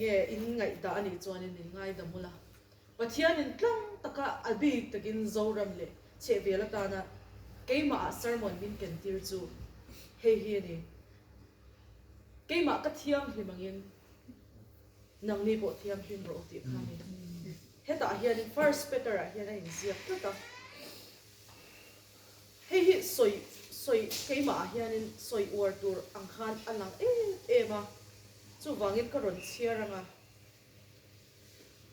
Enge in ngaihdah a nih chuanin min ngaidam ula. Pathianin tlang taka a bik takin Zoram leh chhehvel atana keimahah sermon min kentir chu hei hi a ni. Keimah ka thianghlim angin nangni pawh thianghlim rawh u tih kha a ni. Hetah hianin First Peter-ah hian a inziak tlat a. Hei hi sawi sawi keimahah hianin sawi uar tur ang khan a lang em em a, chuvangin ka rawn chhiar ang a.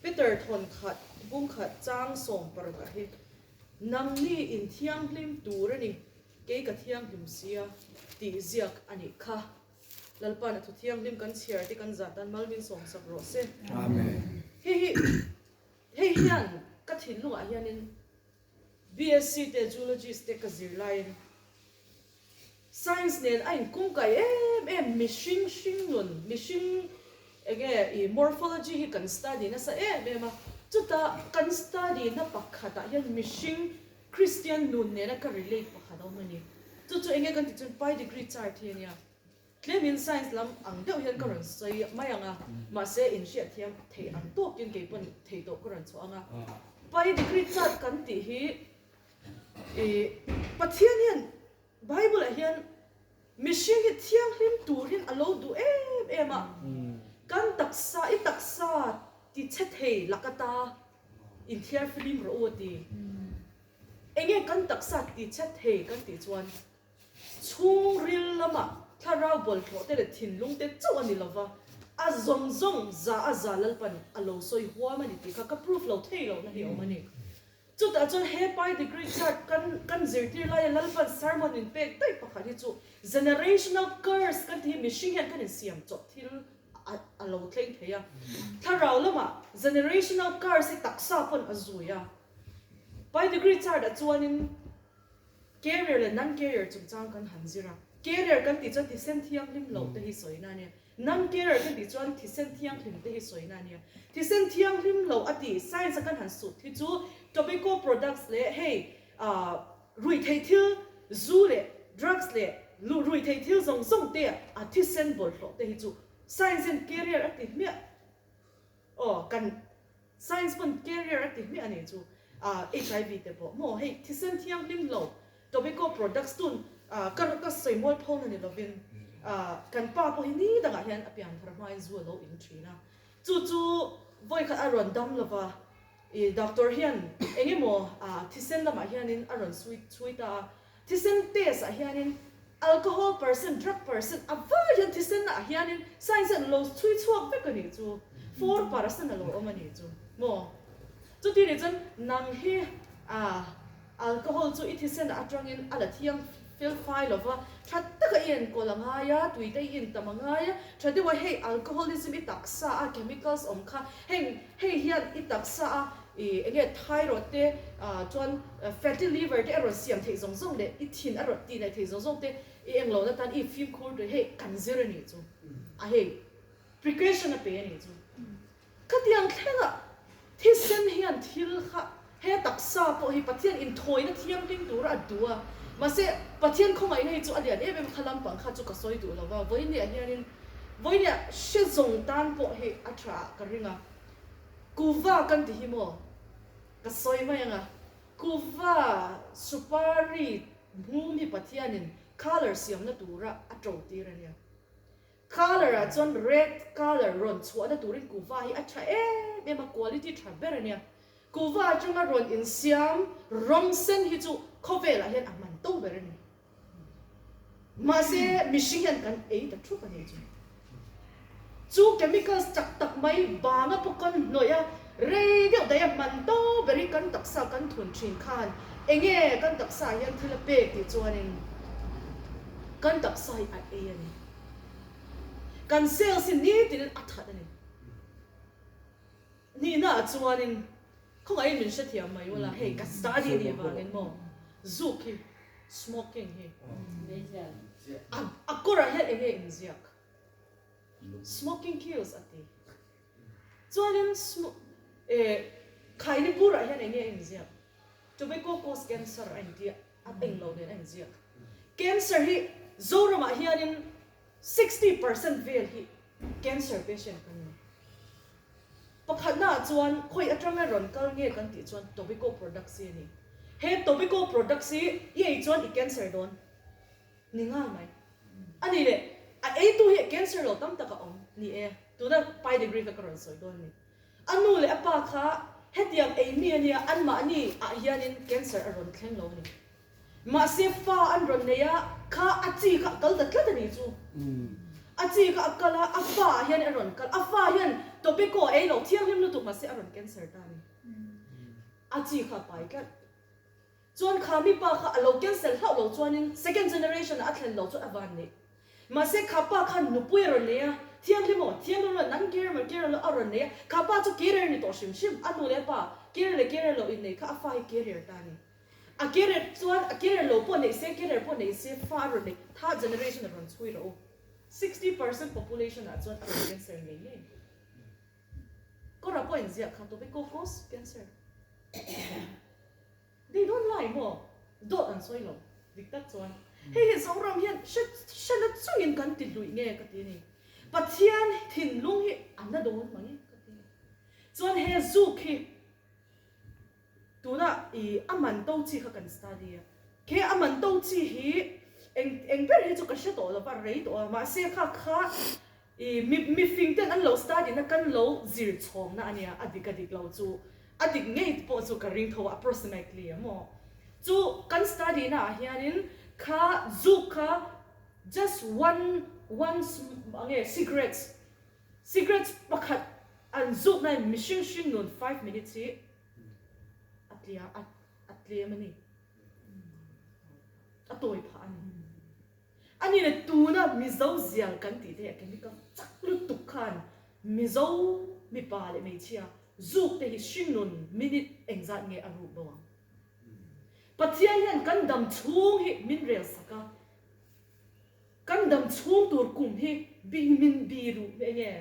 Peter thawn khat bung khat chang 16 ah hi, Nangni in thianghlim tur a ni, kei ka thianghlim sia tih ziak a nih kha. Lalpa'n a thu thianghlim kan chhiar te kan zah tan mal min sawmsak rawh se. Amen. Hei hi hei hian ka thinlungah hianin BSc te Zoologist te ka zir laiin Science nen a inkungkai em em mihring hringnun mihring enge i morphology hi kan study nasa em em a, chuta kan study na pakhatah hian mihring Christian nun nena ka relate pakhat a awm a ni. Chu chu enge kan tih chuan pi degree chart hi a nia. Tlemin science lam ang deuh hian ka rawn sawi mai ang a, mahse inhriat thiam thei ang tawkin kei pawn thei tawh ka rawn chhuah ang a. Pi degree chart kan tih hi i Pathian hian Bible ah hian mihring hi thianghlim turin a lo duh em em a, kan taksa i taksa ti chhe thei lak ata inthiarflim rawh u a ti. Enge kan taksa ti chhe thei kan tih chuan Chhungril lamah thlarau bawlhhlawh te leh thinlung te chauh a ni lova, a zawng zawng za a za Lalpan a lo sawi huam a ni tih kha ka proof lo thei lohna hi a awm a ni. Chutah chuan he pai degree chart kan kan zirtir laia Lalpan sermon min pek daih pakhat hi chu generational curse kan tih hi mihring hian kan insiam chawp thil a a lo thleng thei a. Thlarau lamah generational curse hi taksa pawn a zui a. Pai degree chart ah chuanin Carrier leh non-carrier chungchang kan han zir a. Carrier kan tih chuan thisen thianghlim loh te hi sawina a nia. Non-carrier kan tih chuan thisen thianghlim te hi sawina a nia. Thisen thianghlim loh a tih science a kan han sut hi chu tobacco products leh hei ah ruihtheih thil zu leh drugs leh ruihtheih thil zawng zawng te a thisen bawlhhlawh te hi chu science hian carrier a ti hmiah. Aw kan Science pawn carrier a ti hmiah a nih chu ah HIV te pawh maw hei thisen thianghlim lo tobacco products tun ah ka ka sawi mual pho na ni lovin ah kan pa pawh hi ni dangah hian a pian thar hmain zu a lo in thin a chu chu vawi khat a rawn dam lova ih doctor hian eng emaw ah thisen lamah hianin a rawn sui chhui ta a Thisen test ah hianin alcohol percent, drug percent a vai hian thisen ah hianin science hian lo chhui chhuak vek a nih chu, 4% a lo awm a nih chu maw? Chuti nih chuan nang hi ah alcohol chu i thisen ah atangin a la thiang fel fai lo va, tha taka i enkawl a ngai a, tui te i intam a ngai a, tha deuha hei alcoholism i taksa a chemicals awm kha heng hei hian i taksa a I enge thyroid te chuan fatty liver te a rawn siam theih zawng zawng leh i thin a rawn tih naih theih zawng zawng te i eng lohna tan i fimkhur tui hei kan zir a nih chu a hei precaution a pe a nih chu. Khatiang thlengah thisen hian thil kha he taksa pawh hi Pathian inthawina thianghlim tura a duh a mahse Pathian khawngaihna hi chu a lian em em kha lampang kha chu ka sawi duh lova vawinia hianin vawinia hre zawng tan pawh hi a tha ah ka ring a. Kuva kan ti hi maw? Ka sawi mai ang a, Kuva supari hmum hi Pathianin colour siamna tura a to tir a nia. Colour ah chuan red colour rawn chhuahna turin kuva hi a tha em em a, quality tha ber a nia. Kuva atanga rawn insiam rawng sen hi chu khawvelah hian a hman to ber a ni. Mahse, mihring hian kan ei ta thup a nih chu. Chu chemicals chak tak mai banga pawh kan hnawih a, rei deuh daih a hman to ber hi kan taksa kan thun thin khan enge kan taksa hian thil a pek tih chuanin kan taksa hi a ei a ni. Kan cells hi nitin a that a ni. Nihna ah chuanin khawngaihin min hrethiam mai ula, hei ka study nih vangin maw zuk hi smoking hi a a kawrah hian enge inziak smoking kills a ti chuanin sm eh khaini burah hian enge inziak tobacco cause cancer a intia a englo nen a inziak cancer hi Zoramah hianin 60% vel hi cancer patient kan ni. Pakhatna ah chuan khawi atanga rawn kal nge kan tih chuan tobacco products hi a ni. He tobacco products hi i ei chuan i cancer dawn ni ngal mai. A ni le, a eitu hi a cancer lo tam tak a awm ni e, tuna pai degree kha ka rawn sawi dawn a ni. A nu leh a pa kha hetiang ei mi a nia, anmahni ah hianin cancer a rawn thleng lo a ni. Mahse fa an rawn nei a, kha a chi kha a kal ta tlat a nih chu. A chi kha a kal a, a fa ah hian a rawn kal, a fa hian tobacco a ei lo thianghlim lutuk mahse a rawn cancer ta a ni. A chi kha a pai tlat. Chuan kha mi pa kha a lo cancel hlauh lo chuanin second generation ah a thlen lo chu a van nei. Mahse kha pa khan nupui a rawn nei a, thianghlim aw, thianghlim rawn an care maw care lo a rawn nei a, kha pa chu carrier ni tawh hrim hrim, a nu leh a pa carrier leh carrier lo innei kha a fa hi carrier ta a ni. A carrier chuan a carrier lo pawh neih se, carrier pawh neih se fa a rawn nei, third generation a rawn chhui rawh u. 60% population ah chuan a rawn cancer ngei ngei. Kawra pawh inziah kha tobacco cause cancer. They don't lie maw? Dawt an sawi lo. Dik tak chuan hei hi Zoram hian hre hrena chungin kan ti hluih nge ka ti a ni. Pathian thinlung hi a na dawn mang e ka ti a ni. Chuan he zuk hi Tuna i a man to chi kha kan study a, khi a man to chi hi eng eng ber hi chu ka hre tawh lo va, rei tawh a, mahse kha kha i mi mifing ten an lo study na kan lo zir chhawm na a nia, a dik a dik lo chu a dik ngei pawh chu ka ring tho a approximately a maw chu kan study na ah hianin kha zuk kha just one one enge cigarettes cigarettes pakhat an zuk na in mihring hring nun 5 minutes hi a tlia a a tlem a ni. A tawi phah a ni. A ni le tuna Mizo zial kan tih te hi a chemical chak lutuk khan Mizo mipa leh hmeichhia zuk te hi hringnun minute engzat nge a ruk bo ang. Pathian hian kan dam chhung hi min rel sak a, kan dam chhung tur kum hi min biru enge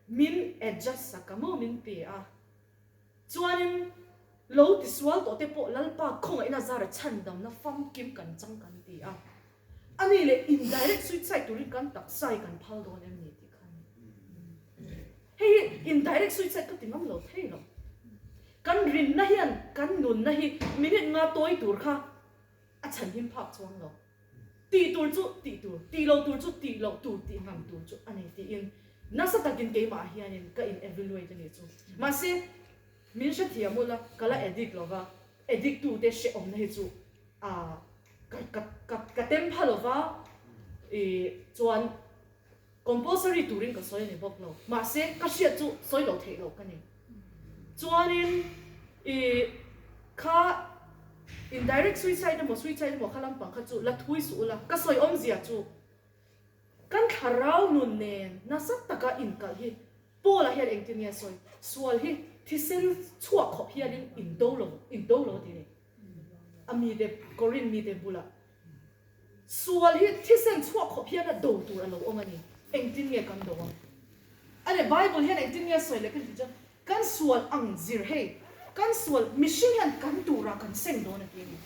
min adjust sak a maw min pe a. Chuanin, lo tisual tawh te pawh Lalpa khawngaihna zara chhandamna famkim kan chang kan ti a. A ni leh indirect suicide turin kan taksa hi kan phal dawn em ni tih kha a ni. Hei hi indirect suicide ka ti ngam lo thei lo. Kan rinna hian kan nunna hi minute nga tawi tur kha a chhanhim phak chuang lo. Tih tur chu tih tur, tih loh tur chu tih loh tur tih ngam tur chu a ni tiin nasa takin keimah hianin ka in evaluate a nih chu. Mahse, min hrethiam ula, ka la addict lo va, addict tute hrehawmna hi chu a ka ka ka ka tem pha lo va, ih chuan compulsory turin ka sawi a ni bawk lo. Mahse, ka hriat chu sawi loh theih loh ka ni. Chuanin ih kha indirect suicide emaw suicide emaw kha lampang kha chu la thui suh ula, ka sawi awmzia chu kan thlarau nun nen nasa taka inkalh hi Paul-a hian engtin nge a sawi? Sual hi thisen chhuak khawp hianin indo lo, indo lo a ti a ni. A mite, Korinth mite bulah Sual hi thisen chhuak khawp hian a do tur a lo awm a ni. Engtin nge kan do ang? A leh Bible hian engtin nge a sawi leh ka ti chuan kan sual ang zir hei, kan sual mihring hian kan turah kan seng dawn a ti a ni.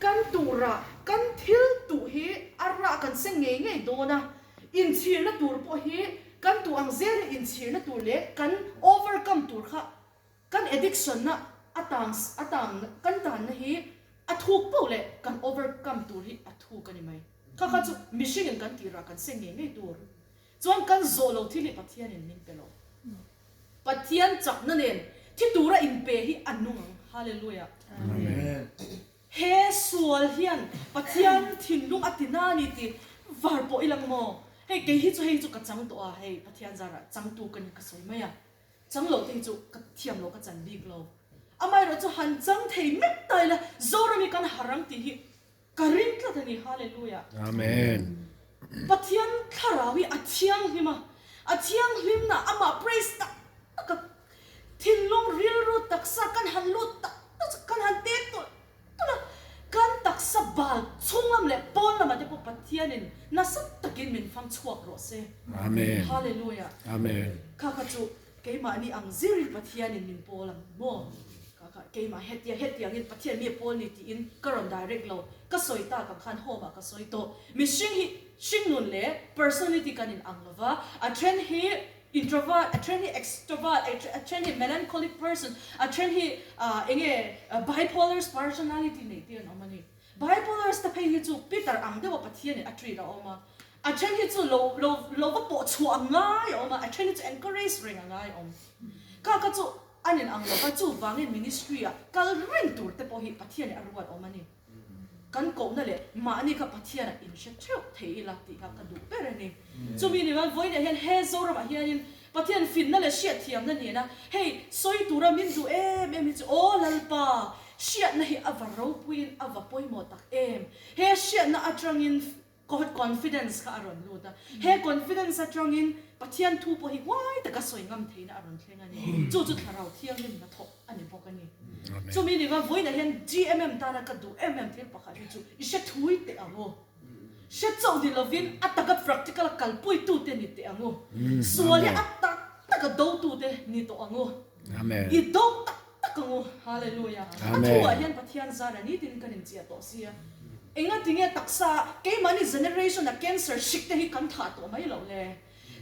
Kan turah kan thil tuh hi a rah kan seng ngei ngei dawn a, inchhirna tur pawh hi kan tuh ang zel hi inchhirna tur leh kan overcome tur kha Kan addiction na a tang a tang kan tanna hi a thuk poh leh kan overcome tur hi a thuk a ni mai. Kha kha chu mihring in kan tirah kan seng ngei ngei tur. Chuan kan zawh lo thil hi Pathian in min pe lo. Pathian chakna nen thi tura in pe hi a nung ang. Hallelujah. Amen. He sual hian Pathian thinlung a ti na a ni tih var pawh i lang maw? Hei kei hi chu hei chu ka chang tawh a, hei Pathian zarah changtu ka ni ka sawi mai a. Chang loh te hi chu ka thiam lo ka chan bik lo. Amaherawh chu han chang thei mek ta ila Zoram hi kan har ang tih hi ka ring tlat a ni. Hallelujah. Amen. Pathian thlarau hi a thianghlim a, a thianghlimna amah praise tak tak a, thinlung rilru taksa kan han lut tak tak chu kan han tek tawlh tawlh a, kan taksa bal chhung lam leh pawn lamah te pawh Pathianin nasa takin min fang chhuak rawh se. Amen. Hallelujah. Amen. Kha kha chu keimahni ang zirin Pathianin min pawl ang maw? Kha kha keimah hetia hetiangin Pathian mi a pawl ni tiin ka rawn direct lo. Ka sawi tak ang khan home ah ka sawi tawh. Mihring hi hringnun leh personality kan in ang lova, a then hi. introvert, a then hi extrovert, a then hi melancholic person, a then hi enge bipolar personality nei te an awm a ni. Bipolars te phei hi chu Peter ang deuha Pathianin a treat a awm a, a then hi chu lo lo lo va pawh chhuah a ngai a awm a, a then hi chu encourage reng a ngai a awm. Kha kha chu an in ang lo va, chuvangin ministry ah kal reng tur te pawh hi Pathianin a ruat awm a ni. Kan kohna leh mahni kha Pathianah inhre theuh thei ila tih kha ka duh ber a ni. Chumi ni chuan vawiinah hian he Zoramah hianin Pathian finna leh hriatthiamna nena hei sawi tura min duh em em hi chu aw Lalpa, hriatna hi a va ropuiin a va pawimawh tak em. He hriatna atangin Confidence kha a rawn lut a, he confidence atangin Pathian thu pawh hi huai taka sawi ngam theihna a rawn thleng a ni. Chu chu Thlarau Thianghlim hnathawh a ni bawk a ni. Chumi ni va vawiinah hian GMM tana ka duh em em thil pakhat hi chu i hre thui teh ang u. Hre chauh ni lovin a taka practical a kalpuitute ni teh ang u. Sual hi a tak taka dotute ni tawh ang u. I do tak tak ang u. Hallelujah. A thuah hian Pathian zara nitin kan inchiah tawh sia. Engatinge taksa keimahni generation a cancer hrik te hi kan thlah tawh mai loh le?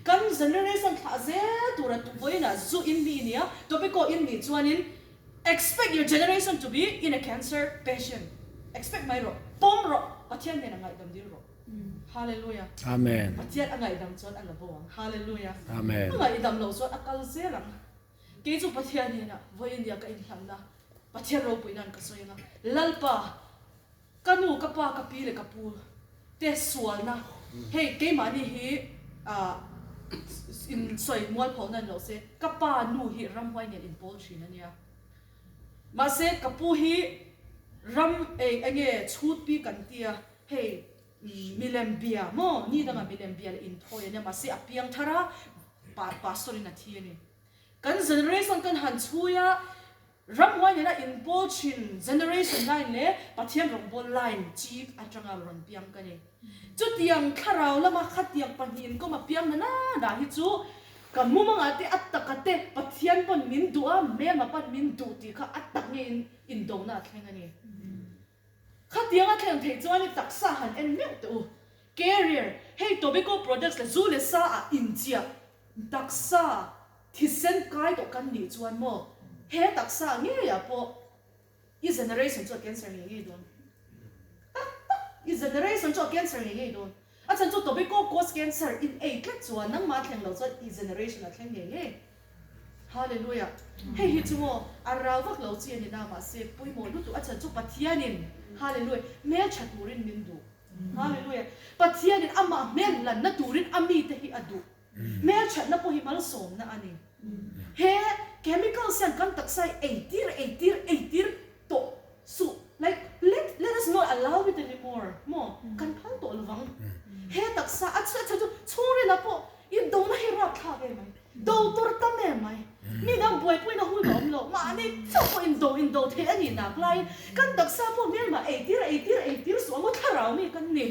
Kan generation thlah zel tura vawiinah zu in mi nia, tobacco in nih chuanin expect your generation to be in a cancer patient. Expect mai rawh, pawm rawh, Pathian hnenah ngaihdam dil rawh. Hallelujah. Amen. Pathian a ngaihdam chuan a la bo ang. Hallelujah. Amen. A ngaihdam loh chuan a kal zel ang. Kei chu Pathian hnenah vawiin nia ka inhlanna Pathian ropui nan ka sawi anga, Lalpa, ka nu, ka pa, ka pi leh ka pu te sualna hei keimahni hi ah in sawi mualpho nan lo se, ka pa nu hi ramhuai nen inpawl thin a nia. Mahse ka pu hi ram ei enge chhutpi kan tia hei milem bia maw ni dangah milem bia leh inthawi a nia mahse a piang thar a pa pastor in a thi a ni. Kan generation kan han chhui a, ramhuai nena inpawl thin generation line leh Pathian rawngbâwl line chi atanga rawn piang ka ni. Chutiang thlarau lama khatiang pahnihin kawm a piang na na hi chu ka mumangah te a taka te Pathian pawn min duh a, Mema pawn min duh tih kha a tak ngeiin indona a thleng a ni. Khatiang a thleng theih chuan i taksa han en meuh teh u. Carrier, hei tobacco products leh zu leh sa ah inchiah taksa thisen kai tawh kan nih chuan maw he taksa ngeiah pawh i generation chu a cancer ngei ngei dawn. Tak tak i generation chu a cancer ngei ngei dawn. A chhan chu tobacco cause cancer in ei tlat chuan nangmah thleng lo chuan i generation a thleng ngei ngei. Hallelujah. Hei hi chu maw a rau vak lo chi a ni na mahse pawimawh lutuk a chhan chu Pathianin Hallelujah hmeltha turin min duh. Hallelujah. Pathianin amah hmel lanna turin a mite hi a duh. Hmelthatna pawh hi malsawmna a ni. He chemicals hian kan taksa hi eitir eitir eitir tawh suh like let let us not allow it anymore maw kan phal tawh lovang. He taksa a chhe chhe chu chhungril ah pawh indona hi rapthlak em mai. Do tur tam em mai. Mi dang buaipuina hun a awm lo. Mahni chauh pawh indo indo theih a nih nak laiin kan taksa pawh hmelmah eitir eitir eitir suh ang aw thlarau mi kan ni.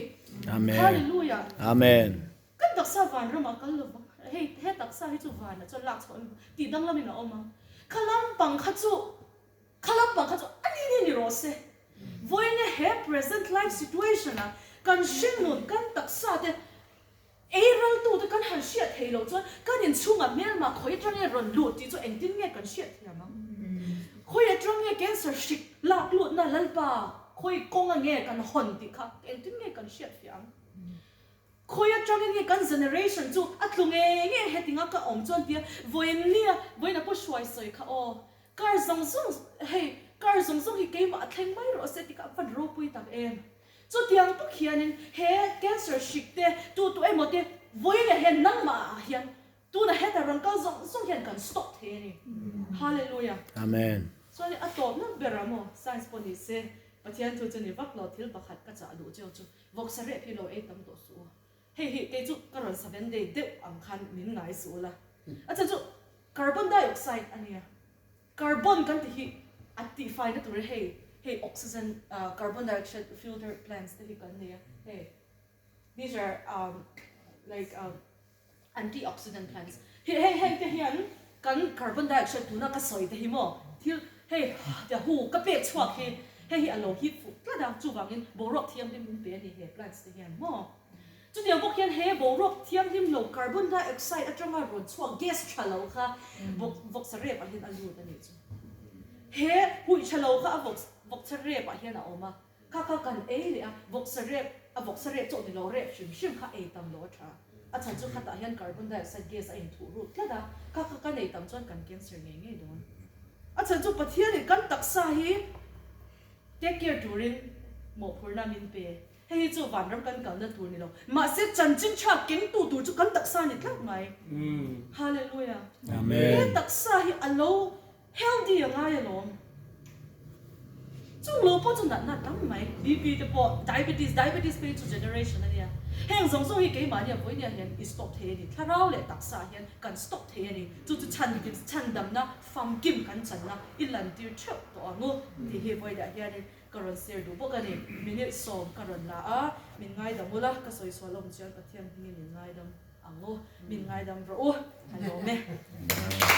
Amen. Hallelujah. Amen. Kan taksa van ramah kal lo vang. Hei he taksa hi chu vanah chuan lak chhuah tih danglamin a awm ang. Kha lampang kha chu kha lampang kha chu a ni ni ni rawh se. Vawiin he present life situation ah kan hringnun kan taksa te Ei raltute kan han hriat theih loh chuan kan inchhungah hmelmah khawi atang nge rawn lut tih chu engtin nge kan hriat thiam ang? Khawi atang nge cancer hrik lak lutna Lalpa khawi kawnga nge kan hawn tih kha engtin nge kan hriat fiah ang? Khawi atangin nge kan generation chu a tlu nge nge hetinga ka awm chuan tia vawiin nia vawiin a pawh hruai sawi kha aw kar zawng zawng hei kar zawng zawng hi keimah a thleng mai rawh se tih kha a van ropui tak em? Chutiang bawk hianin he cancer hrik te, tu tu emaw te vawiinah hian nangmah ah hian tunah heta rawn kal zawng zawng hian kan stop thei a ni. Hallelujah. Amen. Chuanin a tawpna berah maw science pawh ni se Pathian thu chu ni vak lo thil pakhat ka chah duh cheu chu vawksa rep hi lo ei tam tawh suh u. Hei hi kei chu ka rawn seven day deuh ang khan min ngai suh ula. A chhan chu carbon dioxide a nia. Carbon kan tih hi a tihfaina tur hei hei oxygen carbon dioxide filter plants te hi kan nei a hei these are um like um antioxidant plants hi hei hei te hian kan carbon dioxide tuna ka sawi te hi maw thil hei tia hu ka pek chhuak hi hei hi a lo hip fuh tlat a chuvangin boruak thianghlim min pe a ni he plants te hian maw. Chutiang bawk hian he boruak thianghlim lo carbon dioxide atanga rawn chhuak gas tha lo kha vawk vawksa rep ah hian a lut a nih chu. He huih tha lo kha a vawk vawksa rep ah hian a awm a, kha kha kan ei leh a, vawksa rep a vawksa rep chawh ni lo rep hrim hrim kha ei tam lo a tha. A chhan chu khatah hian carbon dioxide gas a inthuh rut tlat a, kha kha kan ei tam chuan kan cancer ngei ngei dawn. A chhan chu Pathianin kan taksa hi take care turin mawhphurhna min pe. Hei hi chu vanram kan kalna tur ni lo. Mahse chanchin tha kengtu tur chu kan taksa ni tlat mai. Hallelujah. Amen. He taksa hi a lo healthy a ngai alawm. Chung lo pawh chu natna tam mai. BP te pawh, diabetes, diabetes phei chu generation a nia. Heng zawng zawng hi keimahni a vawinia hian i stop thei a ni. Thlarau leh taksa hian kan stop thei a ni. Chu chu chhan chhandamna famkim kan channa i lantir theuh tawh ang u tih hi vawiinah hianin Ka rawn share duh bawk a ni. Minute sawm ka rawn la a, min ngaidam ula, ka sawi sual awm chuan Pathian hmingin min ngaidam ang u, min ngaidam rawh u, a lawm e.